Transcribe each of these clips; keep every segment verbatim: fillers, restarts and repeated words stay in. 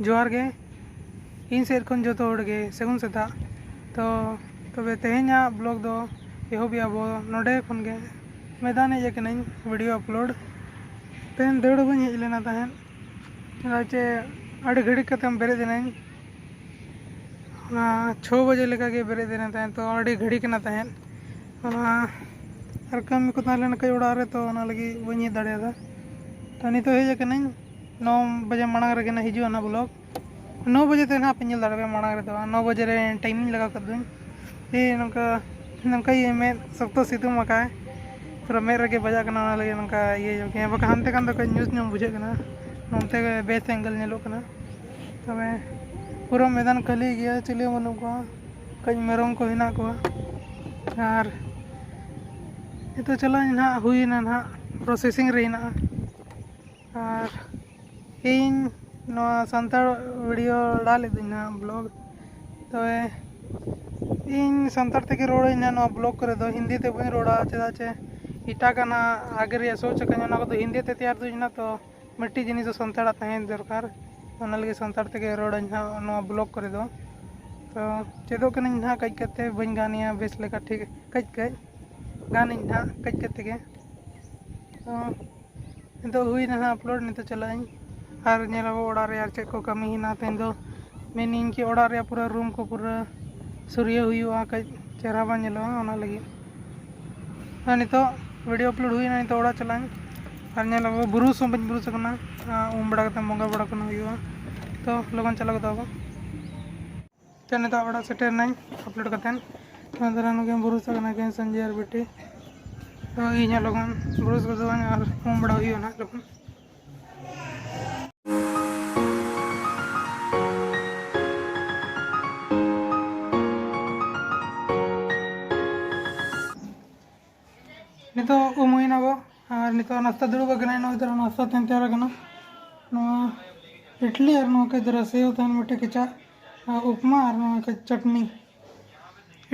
ᱡᱚᱦᱟᱨ ᱜᱮ ᱤᱧ ᱥᱮᱫ ᱠᱷᱚᱱ ᱡᱚᱛᱚ ᱦᱚᱲ ᱜᱮ ᱥᱟᱹᱜᱩᱱ ᱥᱮᱛᱟᱜ᱾ ᱛᱚ ᱛᱚᱵᱮ ᱛᱮᱦᱮᱧᱟᱜ ᱵᱞᱚᱜ ᱫᱚ ᱮᱦᱚᱵᱮᱜᱼᱟ ᱵᱚ ᱱᱚᱰᱮ ᱠᱷᱚᱱ ᱜᱮ᱾ ᱢᱮᱭᱫᱟᱱ ᱦᱮᱡ ᱟᱠᱟᱱᱟᱹᱧ ᱵᱷᱤᱰᱤᱭᱳ ᱟᱯᱞᱳᱰ᱾ ᱛᱮᱦᱮᱧ ᱫᱟᱹᱲ ᱵᱟᱹᱧ ᱦᱮᱡ ᱞᱮᱱᱟ ᱛᱟᱦᱮᱸᱫ, ᱪᱮᱫᱟᱜ ᱪᱮ ᱟᱹᱰᱤ ᱜᱷᱟᱹᱲᱤᱡ ᱠᱟᱛᱮᱢ ᱵᱮᱨᱮᱫ ᱮᱱᱟᱹᱧ᱾ ᱚᱱᱟ ᱪᱷᱚ ᱵᱟᱡᱮ ᱞᱮᱠᱟ ᱜᱮ ᱵᱮᱨᱮᱫ ᱮᱱᱟ ᱛᱟᱦᱮᱸᱫ, ᱛᱚ ᱟᱹᱰᱤ ᱜᱷᱟᱹᱲᱤ ᱠᱟᱱᱟ ᱛᱟᱦᱮᱸᱫ᱾ ᱚᱱᱟ ᱟᱨ ᱠᱟᱹᱢᱤ ᱠᱚ ᱛᱟᱦᱮᱸ ᱞᱮᱱ ᱠᱷᱟᱡ ᱚᱲᱟᱜ ᱨᱮ, ᱛᱚ ᱚᱱᱟ ᱞᱟᱹᱜᱤᱫ ᱵᱟᱹᱧ ᱦᱮᱡ ᱫᱟᱲᱮᱭᱟᱫᱟ᱾ ᱛᱚ ᱱᱤᱛᱚᱜ ᱦᱮᱡ ᱟᱠᱟᱱᱟᱹᱧ, ᱱᱚ ᱵᱟᱡᱮ ᱢᱟᱲᱟᱝ ᱨᱮᱜᱮ ᱱᱟᱜ ᱦᱤᱡᱩᱜᱼᱟ ᱱᱟᱜ ᱵᱞᱚᱜ᱾ ᱱᱚ ᱵᱟᱡᱮ ᱛᱮ ᱱᱟᱜ ᱯᱮ ᱧᱮᱞ ᱫᱟᱲᱮᱭᱟᱜᱼᱟ, ᱢᱟᱲᱟᱝ ᱨᱮᱫᱚ ᱵᱟᱝ᱾ ᱱᱚ ᱵᱟᱡᱮ ᱨᱮ ᱴᱟᱭᱤᱢᱤᱧ ᱞᱟᱜᱟᱣ ᱠᱟᱫᱟᱹᱧ᱾ ᱮᱭ ᱱᱚᱝᱠᱟ, ᱱᱚᱝᱠᱟ ᱤᱭᱟᱹ ᱢᱮᱫ ᱥᱚᱠᱛᱚ ᱥᱤᱛᱩᱝ ᱟᱠᱟᱭ, ᱯᱩᱨᱟᱹ ᱢᱮᱫ ᱨᱮᱜᱮ ᱵᱟᱡᱟᱜ ᱠᱟᱱᱟ, ᱚᱱᱟ ᱞᱟᱹᱜᱤᱫ ᱱᱚᱝᱠᱟ ᱤᱭᱟᱹ ᱧᱚᱜ ᱜᱮ᱾ ᱵᱟᱠᱷᱟᱱ ᱦᱟᱱᱛᱮ ᱠᱷᱟᱱ ᱫᱚ ᱠᱟᱹᱡ ᱧᱩᱛ ᱧᱚᱜ ᱵᱩᱡᱷᱟᱹᱜ ᱠᱟᱱᱟ, ᱱᱚᱱᱛᱮ ᱜᱮ ᱵᱮᱥ ᱮᱝᱜᱮᱞ ᱧᱮᱞᱚᱜ ᱠᱟᱱᱟ᱾ ᱛᱚᱵᱮ ᱯᱩᱨᱟᱹ ᱢᱮᱭᱫᱟᱱ ᱠᱷᱟᱹᱞᱤ ᱜᱮᱭᱟ, ᱪᱤᱞᱤ ᱦᱚᱸ ᱵᱟᱹᱱᱩᱜ ᱠᱚᱣᱟ, ᱠᱟᱹᱡ ᱢᱮᱨᱚᱢ ᱠᱚ ᱦᱮᱱᱟᱜ ᱠᱚᱣᱟ᱾ ᱟᱨ ᱱᱤᱛᱚᱜ ᱪᱟᱞᱟᱜ ᱟᱹᱧ ᱱᱟᱦᱟᱜ, ᱦᱩᱭᱮᱱᱟ ᱱᱟᱦᱟᱜ, ᱯᱨᱚᱥᱮᱥᱤᱝ ᱨᱮ ᱦᱮᱱᱟᱜᱼᱟ᱾ ᱟᱨ ᱤᱧ ᱱᱚᱣᱟ ᱥᱟᱱᱛᱟᱲ ᱵᱷᱤᱰᱤᱭᱳ ᱮᱰᱟ ᱞᱤᱫᱟᱹᱧ ᱱᱟᱦᱟᱜ ᱵᱞᱚᱜ᱾ ᱛᱚᱵᱮ ᱤᱧ ᱥᱟᱱᱛᱟᱲ ᱛᱮᱜᱮ ᱨᱚᱲᱟᱹᱧ ᱱᱟᱦᱟᱜ ᱱᱚᱣᱟ ᱵᱞᱚᱜ ᱠᱚᱨᱮ ᱫᱚ, ᱦᱤᱱᱫᱤ ᱛᱮ ᱵᱟᱹᱧ ᱨᱚᱲᱟ, ᱪᱮᱫᱟᱜ ᱪᱮ ᱮᱴᱟᱜᱟᱜ ᱱᱟᱦᱟᱜ ᱟᱜᱮ ᱨᱮᱭᱟᱜ ᱥᱳᱪ ᱟᱠᱟᱧ, ᱚᱱᱟ ᱠᱚᱫᱚ ᱦᱤᱱᱫᱤ ᱛᱮ ᱛᱮᱭᱟᱨ ᱫᱩᱧ ᱱᱟᱦᱟᱜ᱾ ᱛᱚ ᱢᱤᱫᱴᱤᱡ ᱡᱤᱱᱤᱥ ᱫᱚ ᱥᱟᱱᱛᱟᱲᱟᱜ ᱛᱟᱦᱮᱸ ᱫᱚᱨᱠᱟᱨ, ᱚᱱᱟ ᱞᱟᱹᱜᱤᱫ ᱥᱟᱱᱛᱟᱲ ᱛᱮᱜᱮ ᱨᱚᱲᱟᱹᱧ ᱱᱟᱦᱟᱜ ᱱᱚᱣᱟ ᱵᱞᱚᱜ ᱠᱚᱨᱮ ᱫᱚ᱾ ᱛᱚ ᱪᱮᱫᱚᱜ ᱠᱟᱹᱱᱟᱹᱧ ᱱᱟᱦᱟᱜ ᱠᱟᱹᱡ ᱠᱟᱛᱮ, ᱵᱟᱹᱧ ᱜᱟᱱᱮᱜᱼᱟ ᱵᱮᱥ ᱞᱮᱠᱟ ᱴᱷᱤᱠ, ᱠᱟᱹᱡ ᱠᱟᱹᱡ ᱜᱟᱱᱟᱹᱧ ᱱᱟᱦᱟᱜ ᱠᱟᱹᱡ ᱠᱟᱹᱡ ᱛᱮᱜᱮ᱾ ᱛᱚ ᱱᱤᱛᱚᱜ ᱦᱩᱭᱱᱟ ᱱᱟᱦᱟᱜ ᱟᱯᱞᱳᱰ, ᱱᱤᱛᱚᱜ ᱪᱟᱞᱟᱜ ᱟᱹᱧ ᱟᱨ ᱧᱮᱞ ᱟᱵᱚ ᱚᱲᱟᱜ ᱨᱮ ᱟᱨ ᱪᱮᱫ ᱠᱚ ᱠᱟᱹᱢᱤ ᱦᱮᱱᱟᱜᱼᱟ ᱛᱮᱦᱮᱧ ᱫᱚ᱾ ᱢᱮᱱᱮᱧ ᱠᱤ ᱚᱲᱟᱜ ᱨᱮᱭᱟᱜ ᱯᱩᱨᱟᱹ ᱨᱩᱢ ᱠᱚ ᱯᱩᱨᱟᱹ ᱥᱩᱨᱭᱟᱹ ᱦᱩᱭᱩᱜᱼᱟ, ᱠᱟᱹᱡ ᱪᱮᱦᱨᱟ ᱵᱟᱝ ᱧᱮᱞᱚᱜᱼᱟ, ᱚᱱᱟ ᱞᱟᱹᱜᱤᱫ᱾ ᱟᱨ ᱱᱤᱛᱚᱜ ᱵᱷᱤᱰᱤᱭᱳ ᱟᱯᱞᱳᱰ ᱦᱩᱭᱱᱟ, ᱱᱤᱛᱚᱜ ᱚᱲᱟᱜ ᱪᱟᱞᱟᱜ ᱟᱹᱧ ᱟᱨ ᱧᱮᱞ ᱟᱵᱚ, ᱵᱨᱩᱥ ᱦᱚᱸ ᱵᱟᱹᱧ ᱵᱨᱩᱥ ᱟᱠᱟᱱᱟ᱾ ᱟᱨ ᱩᱢ ᱵᱟᱲᱟ ᱠᱟᱛᱮ ᱵᱚᱸᱜᱟ ᱵᱟᱲᱟ ᱠᱚ ᱦᱩᱭᱩᱜᱼᱟ᱾ ᱛᱚ ᱞᱚᱜᱚᱱ ᱪᱟᱞᱟᱣ ᱜᱚᱫᱚᱜ ᱟᱵᱚ᱾ ᱛᱚ ᱱᱤᱛᱚᱜ ᱚᱲᱟᱜ ᱥᱮᱴᱮᱨ ᱮᱱᱟᱹᱧ ᱟᱯᱞᱳᱰ ᱠᱟᱛᱮ᱾ ᱱᱚᱣᱟ ᱫᱟᱨᱟ ᱱᱩᱠᱤᱱ ᱵᱨᱩᱥ ᱟᱠᱟᱱᱟ ᱠᱤᱱ ᱥᱚᱧᱡᱚᱭ ᱟᱨ ᱵᱤᱴᱤ᱾ ᱛᱚ ᱤᱧ ᱦᱚᱸ ᱞᱚᱜᱚᱱ ᱵᱨᱩᱥ ᱜᱚᱫᱚᱜ ᱟᱹᱧ ᱟᱨ ᱩᱢ ᱵᱟᱲᱟ ᱦᱩᱭᱩᱜᱼᱟ ᱱᱟᱦᱟᱜ ᱞᱚᱜᱚᱱ᱾ ᱱᱤᱛᱚᱜ ᱩᱢ ᱦᱩᱭᱱᱟ ᱜᱚ, ᱟᱨ ᱱᱤᱛᱚᱜ ᱱᱟᱥᱛᱟ ᱫᱩᱲᱩᱵ ᱟᱠᱟᱱᱟ᱾ ᱱᱚᱜᱼᱚᱭ ᱛᱚᱨᱟ ᱱᱟᱥᱛᱟ ᱛᱟᱦᱮᱱ ᱛᱮᱭᱟᱨ ᱟᱠᱟᱱᱟ᱾ ᱱᱚᱣᱟ ᱤᱰᱞᱤ ᱟᱨ ᱱᱚᱣᱟ ᱠᱟᱹᱡ ᱫᱷᱟᱨᱟ ᱥᱮᱣ ᱛᱟᱦᱮᱱ, ᱢᱤᱫᱴᱮᱡ ᱠᱮᱪᱟᱜ, ᱟᱨ ᱩᱯᱢᱟ ᱟᱨ ᱱᱚᱣᱟ ᱠᱟᱹᱡ ᱪᱟᱴᱱᱤ᱾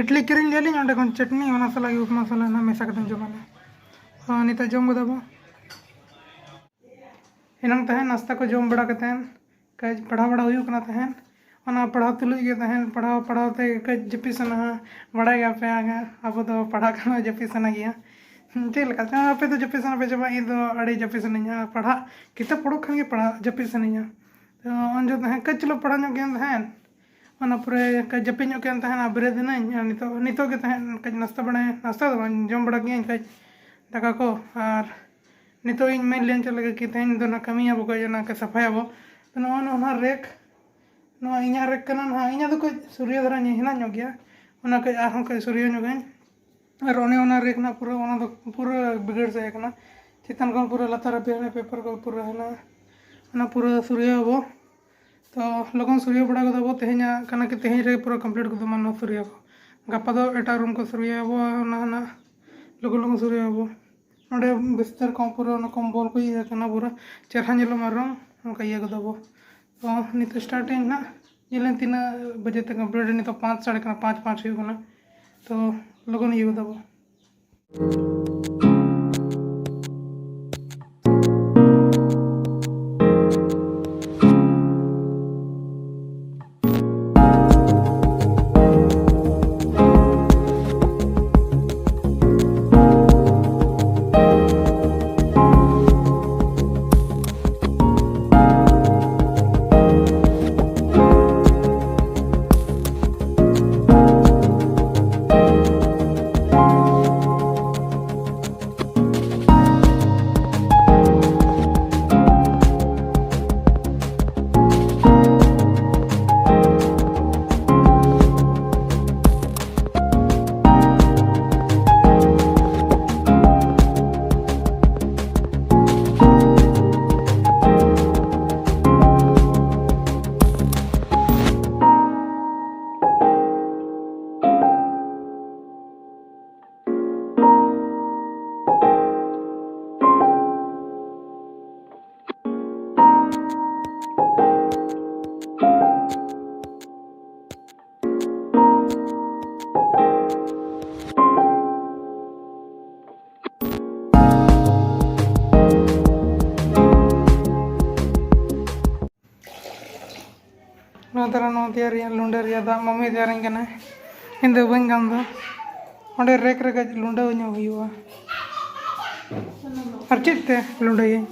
ᱤᱰᱞᱤ ᱠᱤᱨᱤᱧ ᱞᱮᱫᱟᱞᱤᱧ ᱚᱸᱰᱮ ᱠᱷᱚᱱ, ᱪᱟᱴᱱᱤ ᱚᱱᱟ ᱥᱟᱞᱟᱜ ᱜᱮ ᱩᱯᱢᱟ ᱥᱟᱞᱟᱜ ᱱᱟᱜ ᱢᱮᱥᱟ ᱠᱟᱛᱮᱧ ᱡᱚᱢᱟ ᱱᱟᱜ᱾ ᱛᱚ ᱱᱤᱛᱚᱜ ᱡᱚᱢ ᱜᱚᱫᱟ ᱵᱚ᱾ ᱮᱱᱟᱝ ᱛᱟᱦᱮᱸ ᱱᱟᱥᱛᱟ ᱠᱚ ᱡᱚᱢ ᱵᱟᱲᱟ ᱠᱟᱛᱮᱫ ᱠᱟᱹᱡ ᱯᱟᱲᱦᱟᱣ ᱵᱟᱲᱟ ᱦᱩᱭᱩᱜ ᱠᱟᱱᱟ ᱛᱟᱦᱮᱸᱫ᱾ ᱚᱱᱟ ᱯᱟᱲᱦᱟᱣ ᱛᱩᱞᱩᱡ ᱜᱮ ᱛᱟᱦᱮᱸᱫ, ᱯᱟᱲᱦᱟᱣ ᱯᱟᱲᱦᱟᱣ ᱛᱮ ᱠᱟᱹᱡ ᱡᱟᱹᱯᱤᱫ ᱥᱟᱱᱟᱣᱟ᱾ ᱵᱟᱲᱟᱭ ᱜᱮᱭᱟ ᱯᱮ, ᱟᱵᱚ ᱫᱚ ᱯᱟᱲᱦᱟᱜ ᱠᱷᱟᱱ ᱡᱟᱹᱯᱤᱫ ᱥᱟᱱᱟ ᱜᱮᱭᱟ᱾ ᱪᱮᱫ ᱞᱮᱠᱟ ᱪᱚᱝ, ᱟᱯᱮ ᱫᱚ ᱡᱟᱹᱯᱤᱫ ᱥᱟᱱᱟ ᱯᱮ ᱪᱮ ᱵᱟᱝ? ᱤᱧ ᱫᱚ ᱟᱹᱰᱤ ᱡᱟᱹᱯᱤᱫ ᱥᱟᱱᱟᱧᱟ᱾ ᱯᱟᱲᱦᱟᱜ, ᱠᱤᱛᱟᱹᱵ ᱯᱚᱲᱚᱜ ᱠᱷᱟᱱ ᱜᱮ ᱯᱟᱲᱦᱟᱜ ᱡᱟᱹᱯᱤᱫ ᱥᱟᱱᱟᱧᱟ᱾ ᱛᱚ ᱩᱱ ᱡᱚᱠᱷᱚᱱ ᱛᱟᱦᱮᱸᱫ ᱠᱟᱹᱡ ᱪᱩᱞᱩᱝ ᱯᱟᱲᱦᱟᱣ ᱧᱚᱜ ᱜᱮᱭᱟᱹᱧ ᱛᱟᱦᱮᱸᱫ, ᱚᱱᱟ ᱯᱚᱨᱮ ᱠᱟᱹᱡ ᱡᱟᱹᱯᱤᱫ ᱧᱚᱜ ᱠᱮᱫ ᱛᱟᱦᱮᱸᱫ, ᱟᱨ ᱵᱮᱨᱮᱫ ᱮᱱᱟᱹᱧ᱾ ᱟᱨ ᱱᱤᱛᱚᱜ, ᱱᱤᱛᱚᱜ ᱜᱮ ᱛᱟᱦᱮᱸᱫ ᱠᱟᱹᱡ ᱱᱟᱥᱛᱟ ᱵᱟᱲᱟᱭ, ᱱᱟᱥᱛᱟ ᱫᱚ ᱵᱟᱝ, ᱡᱚᱢ ᱵᱟᱲᱟ ᱠᱮᱫᱟᱹᱧ ᱠᱟᱹᱡ ᱫᱟᱠᱟ ᱠᱚ᱾ ᱟᱨ ᱱᱤᱛᱚᱜ ᱤᱧ ᱢᱮᱱ ᱞᱮᱱ ᱪᱮᱫ ᱞᱮᱠᱟ ᱠᱤ ᱛᱮᱦᱮᱧ ᱫᱚ ᱱᱟ ᱠᱟᱹᱢᱤᱭᱟᱵᱚ ᱠᱟᱹᱡ, ᱚᱱᱟ ᱠᱚ ᱥᱟᱯᱷᱟᱭᱟᱵᱚ᱾ ᱛᱚ ᱱᱚᱜᱼᱚᱭ ᱱᱚᱣᱟ ᱨᱮᱠ, ᱱᱚᱣᱟ ᱤᱧᱟᱹᱜ ᱨᱮᱠ ᱠᱟᱱᱟ ᱱᱟᱦᱟᱜ, ᱤᱧᱟᱹᱜ ᱫᱚ ᱠᱟᱹᱡ ᱥᱩᱨᱭᱟᱹ ᱫᱷᱟᱨᱟ ᱧᱮ-, ᱦᱮᱱᱟᱜ ᱧᱚᱜ ᱜᱮᱭᱟ, ᱚᱱᱟ ᱠᱟᱹᱡ ᱟᱨᱦᱚᱸ ᱠᱟᱹᱡ ᱥᱩᱨᱭᱟᱹ ᱧᱚᱜᱟᱹᱧ᱾ ᱟᱨ ᱚᱱᱮ ᱚᱱᱟ ᱨᱮᱠ ᱱᱟᱜ ᱯᱩᱨᱟᱹ, ᱚᱱᱟ ᱫᱚ ᱯᱩᱨᱟᱹ ᱵᱤᱜᱟᱹᱲ ᱥᱮᱫ ᱠᱟᱱᱟ, ᱪᱮᱛᱟᱱ ᱠᱷᱚᱱ ᱯᱩᱨᱟᱹ ᱞᱟᱛᱟᱨ ᱦᱟᱹᱵᱤᱡ ᱦᱟᱱᱮ ᱯᱮᱯᱟᱨ ᱠᱚ ᱯᱩᱨᱟᱹ ᱦᱮᱱᱟᱜᱼᱟ, ᱚᱱᱟ ᱯᱩᱨᱟᱹ ᱥᱩᱨᱭᱟᱹ ᱟᱵᱚ᱾ ᱛᱚ ᱞᱚᱜᱚᱱ ᱥᱩᱨᱭᱟᱹ ᱵᱟᱲᱟ ᱜᱚᱫᱟ ᱵᱚ, ᱛᱮᱦᱮᱧᱟᱜ ᱠᱟᱱᱟ ᱠᱤ ᱛᱮᱦᱮᱧ ᱨᱮ ᱯᱩᱨᱟᱹ ᱠᱚᱢᱯᱞᱤᱴ ᱜᱚᱫᱚᱜ ᱢᱟ ᱱᱚᱣᱟ ᱥᱩᱨᱭᱟᱹ ᱠᱚ᱾ ᱜᱟᱯᱟ ᱫᱚ ᱮᱴᱟᱜ ᱨᱩᱢ ᱠᱚ ᱥᱩᱨᱭᱟᱹ ᱟᱵᱚ, ᱚᱱᱟ ᱦᱟᱱᱟ ᱞᱚᱜᱚᱱ ᱞᱚᱜᱚᱱ ᱥᱩᱨᱭᱟᱹ ᱟᱵᱚ᱾ ᱱᱚᱰᱮ ᱵᱤᱥᱛᱟᱨ ᱠᱚ ᱯᱩᱨᱟᱹ ᱚᱱᱟ ᱠᱚᱢᱵᱚᱞ ᱠᱚ ᱤᱭᱟᱹ ᱠᱟᱱᱟ, ᱯᱩᱨᱟᱹ ᱪᱮᱦᱨᱟ ᱧᱮᱞᱚᱜ ᱢᱟ ᱨᱚᱝ, ᱚᱱᱠᱟ ᱤᱭᱟᱹ ᱜᱚᱫᱟ ᱵᱚ᱾ ᱛᱚ ᱱᱤᱛᱚᱜ ᱥᱴᱟᱨᱴ ᱟᱹᱧ ᱱᱟᱦᱟᱜ, ᱧᱮᱞ ᱟᱹᱧ ᱛᱤᱱᱟᱹᱜ ᱵᱟᱡᱮ ᱛᱮ ᱠᱚᱢᱯᱞᱤᱴ᱾ ᱱᱤᱛᱚᱜ ᱯᱟᱸᱪ ᱥᱟᱲᱮ ᱠᱟᱱᱟ, ᱯᱟᱸᱪ ᱯᱟᱸᱪ ᱦᱩᱭᱩᱜ ᱠᱟᱱᱟ᱾ ᱛᱚ ᱞᱚᱜᱚᱱ ᱤᱭᱟᱹ ᱜᱚᱫᱟ ᱵᱚ᱾ ᱛᱟᱨᱟ ᱱᱚᱣᱟ ᱛᱮᱭᱟᱨ ᱨᱮᱭᱟᱜ ᱞᱩᱸᱰᱟᱹ ᱨᱮᱭᱟᱜ ᱫᱟᱜ ᱢᱟᱢᱤ ᱛᱮᱭᱟᱨᱟᱹᱧ ᱠᱟᱱᱟᱭ᱾ ᱤᱧ ᱫᱚ ᱵᱟᱹᱧ ᱜᱟᱱ ᱫᱚ᱾ ᱚᱸᱰᱮ ᱨᱮᱠ ᱨᱮ ᱠᱟᱹᱡ ᱞᱩᱸᱰᱟᱹ ᱧᱚᱜ ᱦᱩᱭᱩᱜᱼᱟ᱾ ᱟᱨ ᱪᱮᱫ ᱛᱮ ᱞᱩᱸᱰᱟᱹᱭᱟᱹᱧ?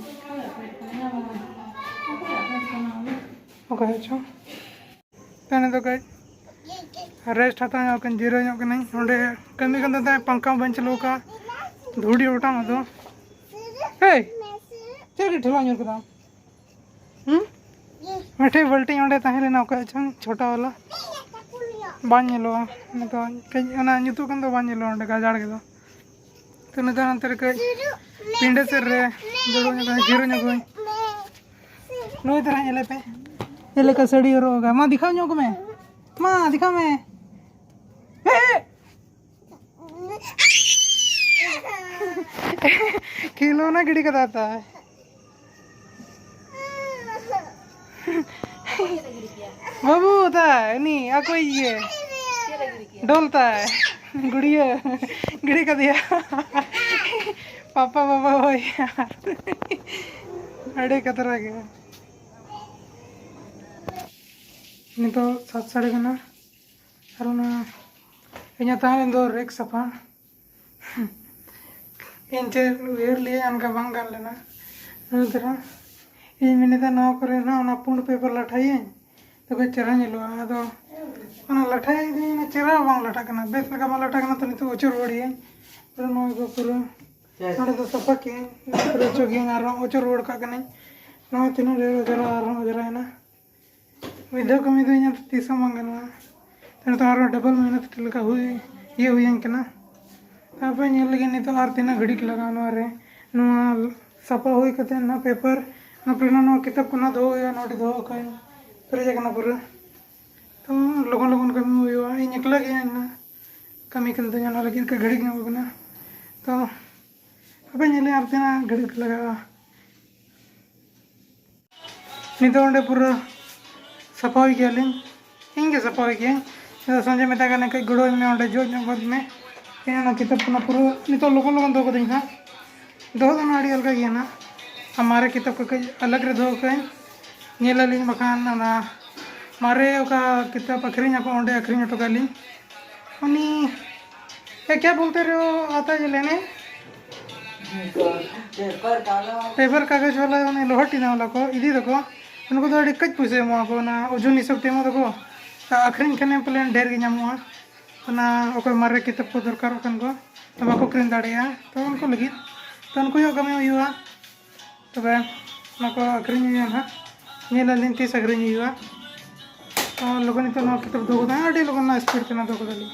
ᱚᱠᱟ ᱦᱮᱡ ᱪᱚᱝ? ᱛᱟᱦᱞᱮ ᱫᱚ ᱠᱟᱹᱡ ᱨᱮᱥᱴ ᱦᱟᱛᱟᱣ ᱧᱚᱜ ᱠᱟᱹᱧ, ᱡᱤᱨᱟᱹᱣ ᱧᱚᱜ ᱠᱟᱹᱱᱟᱹᱧ᱾ ᱱᱚᱸᱰᱮ ᱠᱟᱹᱢᱤ ᱠᱟᱱ ᱛᱟᱦᱮᱸ, ᱯᱟᱝᱠᱷᱟ ᱵᱟᱹᱧ ᱪᱟᱹᱞᱩ ᱟᱠᱟᱫ, ᱫᱷᱩᱲᱤ ᱚᱴᱟᱝ ᱟᱫᱚ᱾ ᱦᱮᱭ, ᱪᱮᱫ ᱨᱮ ᱴᱷᱮᱞᱟᱣ ᱧᱩᱨ ᱠᱮᱫᱟᱢ? ᱦᱩᱸ? ᱢᱤᱫᱴᱮᱡ ᱵᱟᱹᱞᱴᱤᱱ ᱚᱸᱰᱮ ᱛᱟᱦᱮᱸ ᱞᱮᱱᱟ, ᱚᱠᱚᱭᱟᱜ ᱪᱚᱝ ᱪᱷᱳᱴᱟ ᱣᱟᱞᱟ, ᱵᱟᱝ ᱧᱮᱞᱚᱜᱼᱟ᱾ ᱱᱤᱛᱚᱜ ᱠᱟᱹᱡ ᱚᱱᱟ ᱧᱩᱛᱩᱢ ᱠᱷᱚᱱ ᱫᱚ ᱵᱟᱝ ᱧᱮᱞᱚᱜᱼᱟ ᱚᱸᱰᱮ, ᱜᱟᱡᱟᱲ ᱜᱮᱫᱚ᱾ ᱛᱚ ᱱᱤᱛᱚᱜ ᱱᱚᱱᱛᱮ ᱨᱮ ᱠᱟᱹᱡ ᱯᱤᱸᱰᱟᱹ ᱥᱮᱫ ᱨᱮ ᱫᱩᱲᱩᱵ ᱧᱚᱜ ᱠᱟᱱᱟ, ᱡᱤᱨᱟᱹᱣ ᱧᱚᱜ ᱠᱟᱹᱱᱟᱹᱧ᱾ ᱱᱩᱭ ᱛᱟᱨᱟ ᱧᱮᱞᱮ ᱯᱮ, ᱪᱮᱫ ᱞᱮᱠᱟ ᱥᱟᱹᱲᱤ ᱦᱚᱨᱚᱜ ᱟᱠᱟᱫ᱾ ᱢᱟ ᱫᱮᱠᱷᱟᱣ ᱧᱚᱜ ᱠᱚᱢᱮ, ᱢᱟ ᱫᱮᱠᱷᱟᱣ ᱢᱮ᱾ ᱦᱮ! ᱠᱷᱮᱞᱳᱱᱟ ᱜᱤᱰᱤ ᱠᱟᱫᱟ ᱛᱟᱭ᱾ ᱵᱟᱹᱵᱩ ᱛᱟᱭ, ᱩᱱᱤ ᱟᱠᱚᱭᱤᱡ ᱜᱮ᱾ ᱰᱚᱞ ᱛᱟᱭ᱾ ᱜᱩᱲᱤᱭᱟᱹ᱾ ᱜᱤᱰᱤ ᱠᱟᱫᱮᱭᱟ᱾ ᱯᱟᱯᱟ ᱵᱟᱵᱟ ᱦᱳᱭ᱾ ᱟᱹᱰᱤ ᱠᱟᱛᱨᱟ ᱜᱮ᱾ ᱱᱤᱛᱚᱜ ᱥᱟᱛ ᱥᱟᱲᱮ ᱠᱟᱱᱟ᱾ ᱟᱨ ᱚᱱᱟ ᱤᱧᱟᱹᱜ ᱛᱟᱦᱮᱸ ᱞᱮᱱ ᱫᱚ ᱨᱮᱠ ᱥᱟᱯᱷᱟ᱾ ᱤᱧ ᱪᱮᱫ ᱩᱭᱦᱟᱹᱨ ᱞᱮᱫᱼᱟ, ᱚᱱᱠᱟ ᱵᱟᱝ ᱜᱟᱱ ᱞᱮᱱᱟ᱾ ᱚᱱᱟ ᱛᱮᱨᱟ ᱤᱧ ᱢᱮᱱᱮᱫᱟ, ᱱᱚᱣᱟ ᱠᱚᱨᱮ ᱦᱚᱸ ᱚᱱᱟ ᱯᱩᱸᱰ ᱯᱮᱯᱟᱨ ᱞᱟᱴᱷᱟᱭᱟᱹᱧ, ᱛᱚᱵᱮ ᱪᱮᱦᱨᱟ ᱧᱮᱞᱚᱜᱼᱟ᱾ ᱟᱫᱚ ᱚᱱᱟ ᱞᱟᱴᱷᱟᱭ ᱫᱚ ᱚᱱᱟ ᱪᱮᱦᱨᱟ ᱵᱟᱝ ᱞᱟᱴᱷᱟᱜ ᱠᱟᱱᱟ, ᱵᱮᱥ ᱞᱮᱠᱟ ᱵᱟᱝ ᱞᱟᱴᱷᱟᱜ ᱠᱟᱱᱟ᱾ ᱛᱚ ᱱᱤᱛᱚᱜ ᱚᱪᱚᱜ ᱨᱩᱣᱟᱹᱲ ᱤᱭᱟᱹᱧ᱾ ᱯᱩᱨᱟᱹ ᱱᱚᱣᱟ ᱠᱚ ᱯᱩᱨᱟᱹ ᱱᱚᱸᱰᱮ ᱫᱚ ᱥᱟᱯᱷᱟ ᱠᱮᱜᱼᱟᱹᱧ, ᱯᱩᱨᱟᱹ ᱚᱪᱚᱜ ᱜᱮᱭᱟᱹᱧ, ᱟᱨᱦᱚᱸ ᱚᱪᱚᱜ ᱨᱩᱣᱟᱹᱲ ᱠᱟᱜ ᱠᱟᱹᱱᱟᱹᱧ᱾ ᱱᱚᱣᱟ ᱛᱤᱱᱟᱹᱜ ᱰᱷᱮᱨ ᱚᱡᱽᱨᱟ, ᱟᱨᱦᱚᱸ ᱚᱡᱽᱨᱟᱭᱮᱱᱟ᱾ ᱢᱤᱫ ᱫᱷᱟᱣ ᱠᱟᱹᱢᱤ ᱫᱚ ᱤᱧᱟᱹᱜ ᱛᱤᱥ ᱦᱚᱸ ᱵᱟᱝ ᱜᱟᱱᱚᱜᱼᱟ᱾ ᱛᱚ ᱱᱤᱛᱚᱜ ᱟᱨᱦᱚᱸ ᱰᱚᱵᱚᱞ ᱢᱮᱦᱱᱚᱛ ᱞᱮᱠᱟ ᱦᱩᱭ, ᱤᱭᱟᱹ ᱦᱩᱭᱟᱹᱧ ᱠᱟᱱᱟ᱾ ᱛᱟᱨᱯᱚᱨᱮ ᱧᱮᱞ ᱞᱟᱹᱜᱤᱫ ᱱᱤᱛᱚᱜ ᱟᱨ ᱛᱤᱱᱟᱹᱜ ᱜᱷᱟᱹᱲᱤᱡ ᱞᱟᱜᱟᱜᱼᱟ ᱱᱚᱣᱟ ᱨᱮ᱾ ᱱᱚᱣᱟ ᱥᱟᱯᱷᱟ ᱦᱩᱭ ᱠᱟᱛᱮ ᱱᱚᱣᱟ ᱯᱮᱯᱟᱨ, ᱱᱚᱣᱟ ᱯᱨᱤᱱᱴ, ᱱᱚᱣᱟ ᱠᱤᱛᱟᱹᱵ ᱠᱚ ᱱᱚᱣᱟ ᱫᱚᱦᱚ ᱦᱩᱭᱩᱜᱼᱟ, ᱱᱚᱰᱮ ᱫᱚᱦᱚ ᱠᱟᱜᱼᱟᱹᱧ, ᱯᱮᱨᱮᱡ ᱟᱠᱟᱱᱟ ᱯᱩᱨᱟᱹ᱾ ᱛᱚ ᱞᱚᱜᱚᱱ ᱞᱚᱜᱚᱱ ᱠᱟᱹᱢᱤ ᱦᱩᱭᱩᱜᱼᱟ, ᱤᱧ ᱮᱠᱞᱟ ᱜᱮ ᱤᱧ ᱠᱟᱹᱢᱤ ᱠᱟᱱ ᱛᱤᱧᱟ, ᱚᱱᱟ ᱞᱟᱹᱜᱤᱫ ᱠᱟᱹᱡ ᱜᱷᱟᱹᱲᱤᱡ ᱧᱚᱜ ᱠᱟᱱᱟ᱾ ᱛᱚ ᱦᱟᱯᱮ ᱧᱮᱞᱮ ᱟᱨ ᱛᱤᱱᱟᱹᱜ ᱜᱷᱟᱹᱲᱤᱡ ᱞᱟᱜᱟᱜᱼᱟ᱾ ᱱᱤᱛᱚᱜ ᱚᱸᱰᱮ ᱯᱩᱨᱟᱹ ᱥᱟᱯᱷᱟ ᱦᱩᱭ ᱠᱮᱜᱼᱟ ᱞᱤᱧ, ᱤᱧ ᱜᱮ ᱥᱟᱯᱷᱟ ᱦᱩᱭ ᱠᱮᱜᱼᱟᱹᱧ᱾ ᱱᱤᱛᱚᱜ ᱥᱚᱧᱡᱚᱭ ᱢᱮᱛᱟᱭ ᱠᱟᱱᱟ, "ᱠᱟᱹᱡ ᱜᱚᱲᱚ ᱟᱹᱧ ᱢᱮ, ᱚᱸᱰᱮ ᱡᱚᱜ ᱧᱚᱜ ᱜᱚᱫ ᱢᱮ, ᱤᱧ ᱚᱱᱟ ᱠᱤᱛᱟᱹᱵ ᱠᱚ ᱯᱩᱨᱟᱹ ᱱᱤᱛᱚᱜ ᱞᱚᱜᱚᱱ ᱞᱚᱜᱚᱱ ᱫᱚᱦᱚ ᱠᱟᱹᱫᱟᱹᱧ ᱦᱟᱸᱜ, ᱫᱚᱦᱚ ᱫᱚ ᱚᱱᱟ ᱟᱹᱰᱤ ᱟᱞᱜᱟ ᱜᱮᱭᱟ ᱱᱟᱜ, ᱟᱨ ᱢᱟᱨᱮ ᱠᱤᱛᱟᱹᱵ ᱠᱚ ᱠᱟᱹᱡ ᱟᱞᱟᱜᱽ ᱨᱮ ᱫᱚᱦᱚ ᱠᱟᱜᱼᱟᱹᱧ, ᱧᱮᱞ ᱟᱹᱞᱤᱧ ᱵᱟᱠᱷᱟᱱ ᱚᱱᱟ ᱢᱟᱨᱮ ᱚᱠᱟ ᱠᱤᱛᱟᱹᱵ ᱟᱹᱠᱷᱨᱤᱧ ᱟᱠᱚ, ᱚᱸᱰᱮ ᱟᱹᱠᱷᱨᱤᱧ ᱦᱚᱴᱚ ᱠᱟᱜ ᱞᱤᱧ᱾ ᱩᱱᱤ, ᱮ, ᱠᱭᱟ ᱵᱳᱞᱛᱮ ᱨᱮ ᱦᱳ, ᱟᱛᱟ ᱡᱮ ᱞᱮᱱᱮ? ᱯᱮᱯᱟᱨ ᱠᱟᱜᱚᱡᱽ ᱵᱟᱞᱟ, ᱩᱱᱤ ᱞᱚᱦᱚᱫ ᱴᱤᱱᱟ ᱵᱟᱞᱟ ᱠᱚ ᱤᱫᱤ ᱫᱚᱠᱚ, ᱩᱱᱠᱩ ᱫᱚ ᱟᱹᱰᱤ ᱠᱟᱹᱡ ᱯᱩᱭᱥᱟᱹ ᱮᱢᱚᱜ ᱟᱠᱚ, ᱚᱱᱟ ᱳᱡᱚᱱ ᱦᱤᱥᱟᱹᱵ ᱛᱮ ᱮᱢᱚᱜ ᱫᱚᱠᱚ᱾ ᱟᱹᱠᱷᱨᱤᱧ ᱠᱷᱟᱱᱮ ᱯᱟᱞᱮᱱ ᱰᱷᱮᱨ ᱜᱮ ᱧᱟᱢᱚᱜᱼᱟ᱾ ᱚᱱᱟ ᱚᱠᱚᱭ ᱢᱟᱨᱮ ᱠᱤᱛᱟᱹᱵ ᱠᱚ ᱫᱚᱨᱠᱟᱨᱚᱜ ᱠᱟᱱ ᱠᱚ, ᱛᱚ ᱵᱟᱠᱚ ᱠᱤᱨᱤᱧ ᱫᱟᱲᱮᱭᱟᱜᱼᱟ, ᱛᱚ ᱩᱱᱠᱩ ᱞᱟᱹᱜᱤᱫ, ᱛᱚ ᱩᱱᱠᱩ ᱧᱚᱜ ᱠᱟᱹᱢᱤ ᱦᱩᱭᱩᱜᱼᱟ᱾ ᱛᱚᱵᱮ ᱚᱱᱟ ᱠᱚ ᱟᱹᱠᱷᱨᱤᱧ ᱦᱩᱭᱩᱜᱼᱟ ᱱᱟᱦᱟᱜ, ᱧᱮᱞ ᱟᱹᱞᱤᱧ ᱛᱤᱥ ᱟᱹᱠᱷᱨᱤᱧ ᱦᱩᱭᱩᱜᱼᱟ᱾ ᱛᱚ ᱞᱚᱜᱚᱱ ᱱᱤᱛᱚᱜ ᱱᱚᱣᱟ ᱠᱤᱛᱟᱹᱵ ᱫᱚᱦᱚ ᱠᱟᱫᱟ, ᱟᱹᱰᱤ ᱞᱚᱜᱚᱱ ᱱᱚᱣᱟ ᱥᱯᱤᱰ ᱛᱮ ᱱᱚᱣᱟ ᱫᱚᱦᱚ ᱠᱟᱫᱟᱞᱤᱧ᱾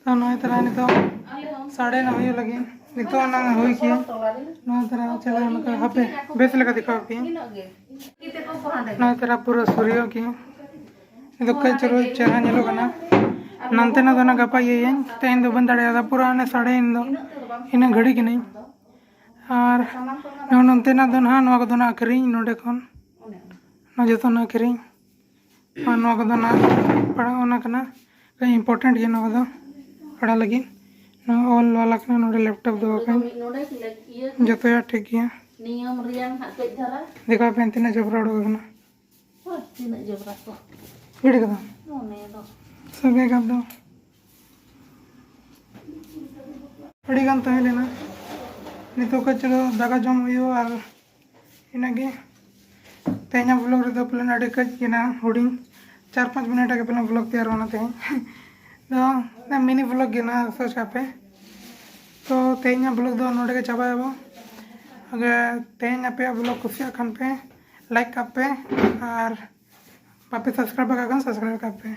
ᱛᱚ ᱱᱚᱜᱼᱚᱭ ᱛᱟᱨᱟ ᱱᱤᱛᱚᱜ ᱥᱟᱰᱮ ᱱᱟ ᱦᱩᱭᱩᱜ ᱞᱟᱹᱜᱤᱫ, ᱱᱤᱛᱚᱜ ᱚᱱᱟ ᱦᱩᱭ ᱠᱮᱜᱼᱟ᱾ ᱱᱚᱣᱟ ᱛᱟᱨᱟ ᱪᱟᱞᱟᱣ ᱱᱚᱝᱠᱟ ᱦᱟᱯᱮ ᱵᱮᱥ ᱞᱮᱠᱟ ᱫᱮᱠᱷᱟᱣ ᱯᱮ᱾ ᱱᱚᱣᱟ ᱛᱟᱨᱟ ᱯᱩᱨᱟᱹ ᱥᱩᱨᱭᱚ ᱜᱮ᱾ ᱱᱤᱛᱚᱜ ᱠᱟᱹᱡ ᱪᱩᱞᱩᱝ ᱪᱮᱦᱨᱟ ᱧᱮᱞᱚᱜ ᱠᱟᱱᱟ᱾ ᱱᱟᱱᱛᱮᱱᱟᱜ ᱫᱚ ᱱᱟᱜ ᱜᱟᱯᱟ ᱤᱭᱟᱹᱭᱟᱹᱧ, ᱛᱮᱦᱮᱧ ᱫᱚ ᱵᱟᱹᱧ ᱫᱟᱲᱮᱭᱟᱫᱟ, ᱯᱩᱨᱟᱹ ᱦᱟᱱᱮ ᱥᱟᱰᱮᱭᱮᱱ ᱫᱚ, ᱤᱱᱟᱹ ᱜᱷᱟᱹᱲᱤ ᱠᱟᱹᱱᱟᱹᱧ᱾ ᱟᱨ ᱱᱚᱜᱼᱚ ᱱᱚᱱᱛᱮᱱᱟᱜ ᱫᱚ ᱱᱟᱦᱟᱜ ᱱᱚᱣᱟ ᱠᱚᱫᱚ ᱱᱟᱜ ᱟᱹᱠᱷᱨᱤᱧ ᱱᱚᱰᱮ ᱠᱷᱚᱱ, ᱱᱚᱣᱟ ᱡᱚᱛᱚ ᱱᱟᱜ ᱟᱹᱠᱷᱨᱤᱧ᱾ ᱟᱨ ᱱᱚᱣᱟ ᱠᱚᱫᱚ ᱱᱟᱜ ᱯᱟᱲᱦᱟᱣ ᱚᱱᱟ ᱠᱟᱱᱟ, ᱠᱟᱹᱡ ᱤᱢᱯᱚᱨᱴᱮᱱᱴ ᱜᱮᱭᱟ ᱱᱚᱣᱟ ᱠᱚᱫᱚ ᱯᱟᱲᱦᱟᱣ ᱞᱟᱹᱜᱤᱫ᱾ ᱱᱚᱣᱟ ᱚᱞ ᱣᱟᱞᱟ ᱠᱟᱱᱟ, ᱱᱚᱰᱮ ᱞᱮᱯᱴᱚᱯ ᱫᱚᱦᱚ ᱠᱟᱜ ᱡᱚᱛᱚᱭᱟᱜ ᱴᱷᱤᱠ ᱜᱮᱭᱟ᱾ ᱱᱤᱭᱚᱢ ᱨᱮᱭᱟᱝ ᱦᱟᱸᱜ ᱠᱟᱹᱡ ᱫᱷᱟᱨᱟ᱾ ᱫᱮᱠᱷᱟᱣ ᱯᱮ ᱛᱤᱱᱟᱹᱜ ᱡᱚᱵᱽᱨᱟ ᱩᱰᱩᱠ ᱟᱠᱟᱱᱟ᱾ ᱦᱳᱭ, ᱛᱤᱱᱟᱹᱜ ᱡᱚᱵᱽᱨᱟ ᱠᱚ᱾ ᱜᱤᱰᱤ ᱠᱟᱫᱟᱢ? ᱢᱚᱱᱮ ᱫᱚ᱾ ᱥᱟᱹᱜᱟᱹᱭ ᱠᱟᱯ ᱫᱚ᱾ ᱟᱹᱰᱤ ᱜᱟᱱ ᱛᱟᱦᱮᱸ ᱞᱮᱱᱟ᱾ ᱱᱤᱛᱚᱜ ᱠᱟᱹᱡ ᱪᱩᱞᱩᱝ ᱫᱟᱠᱟ ᱡᱚᱢ ᱦᱩᱭᱩᱜᱼᱟ ᱟᱨ ᱤᱱᱟᱹᱜᱮ᱾ ᱛᱮᱦᱮᱧᱟᱜ ᱵᱞᱚᱜ ᱨᱮᱫᱚ ᱯᱟᱞᱮᱱ ᱟᱹᱰᱤ ᱠᱟᱹᱡ ᱜᱮ ᱱᱟᱜ, ᱦᱩᱰᱤᱧ ᱪᱟᱨ ᱯᱟᱸᱪ ᱢᱤᱱᱤᱴ ᱨᱮᱜᱮ ᱯᱟᱞᱮᱱ ᱵᱞᱚᱜ ᱛᱮᱭᱟᱨᱚᱜᱼᱟ ᱛᱮᱦᱮᱧ᱾ ᱫᱚ ᱢᱤᱱᱤ ᱵᱞᱚᱜ ᱜᱮ ᱱᱟᱜ, ᱥᱳᱪ ᱠᱟᱜ ᱯᱮ᱾ ᱛᱚ ᱛᱮᱦᱮᱧᱟᱜ ᱵᱞᱚᱜ ᱫᱚ ᱱᱚᱰᱮ ᱜᱮ ᱪᱟᱵᱟᱭᱟᱵᱚ᱾ ᱟᱜᱮ ᱛᱮᱦᱮᱧ ᱟᱯᱮᱭᱟᱜ ᱵᱞᱚᱜ ᱠᱩᱥᱤᱭᱟᱜ ᱠᱷᱟᱱ ᱯᱮ ᱞᱟᱭᱤᱠ ᱠᱟᱜ ᱯᱮ, ᱟᱨ ᱵᱟᱯᱮ ᱥᱟᱵᱥᱠᱨᱟᱭᱤᱵ ᱟᱠᱟᱫ ᱠᱷᱟᱱ ᱥᱟᱵᱥᱠᱨᱟᱭᱤᱵ ᱠᱟᱜ ᱯᱮ᱾